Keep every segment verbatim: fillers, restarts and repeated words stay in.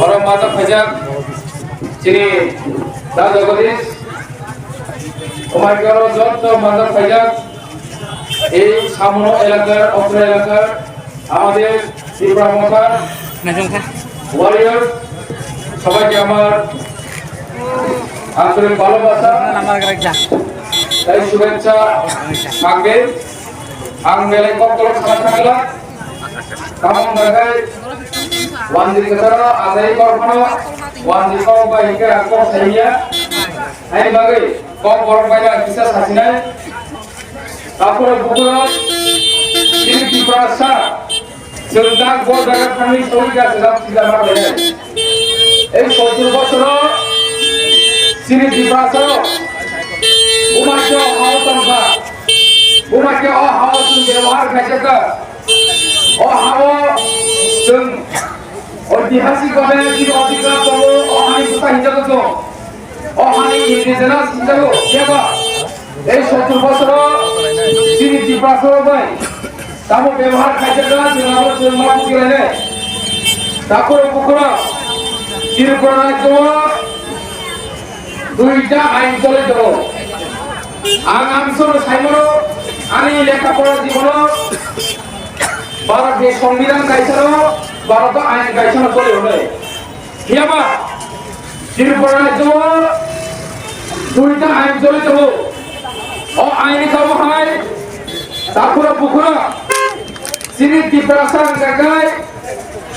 Oro majak phaijak chini Da Jagadish, Omaikoro joto majak phaijak, ei Samono elakar, Okra elakar, আমাদের ত্রিপুরা মথা Najong kha. Warrior, সবাইকে আমার আন্তরিক ভালোবাসা Namar gerak ja. তাই শুভেচ্ছা থাকবে। Ang belai kok kolok sana thangla. Tamang dagai wanji ketara adai kormano wanji kok bai ke kok saiya. Hai bagai kok borok bai na kisa sasinai. Tapura bukura ini di perasa. Chwng tak bo jaga thangwi soi da sejak sida ma khe. Ei sottur bosoro chini Tiprasa buma khe o hao tongkha. Buma khe o hao chwng bebohar khaijak kha. O hao chwng oitihasik bhabe chini odhikar tongo, o hani bwsa hinjago chwng. O hani indigenous hinjago, keba? Ei sottur bosoro chini Tiprasa bai tamo bebohar khaijak na, chwng abo chwng ma bujilai nai. Takuro bukuro, Tripura rajyo duita ain choli tongo. Ang amsoro saimano, ani lekha pora jibono, Bharat ni Songbidan kaisano, Bharat ain kaisano choli hwnwi. Phiyaba Tripura rajyo o duita ain choli tongo. O ain ni kamo hai takura bukura chini Tiprasa hwnka khe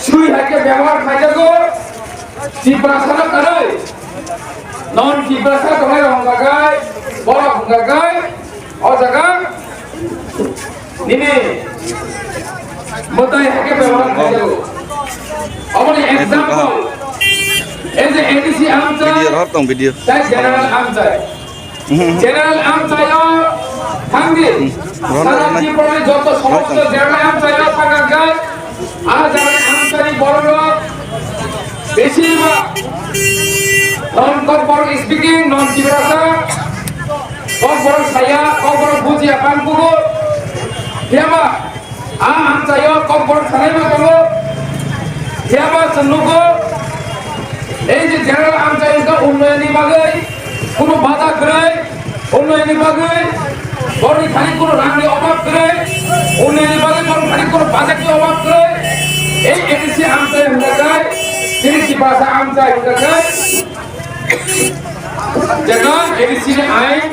sui hai khe bebohar khaijago. Tiprasa no kwrwi non Tiprasa tongnai rok hwnka khe borok hwnka khe o jaga nini mwtai hai khe bebohar khaijago. Aboni example, as a A D C amchai, Video rohor tong video. Tai general amchai. Mhm. General amchaio thangdi. Rohor Sara rohor. Tripura ni joto somosto general amchaio thangkha khe, a general amchaini borok rok besi ma non Kokborok speaking, non Tiprasa, Kokborok saya, Kokborok bujiya, pang kugo. Phiyaba A amchaio Kokborok sanai ma tongo. Phiyaba chwng nugo, ei je general amchai wngkha unnayonni bagwi kunu bada kwrwi, unnayonni bagwi borokni thani kunu rangni obab kwrwi, unnayonni bagwi borokni thani kunu bajakni obab kwrwi. Ei A D C amchai wngkha khe, chini Tiprasa amchai wngkha khe, Jeno A D C ni ain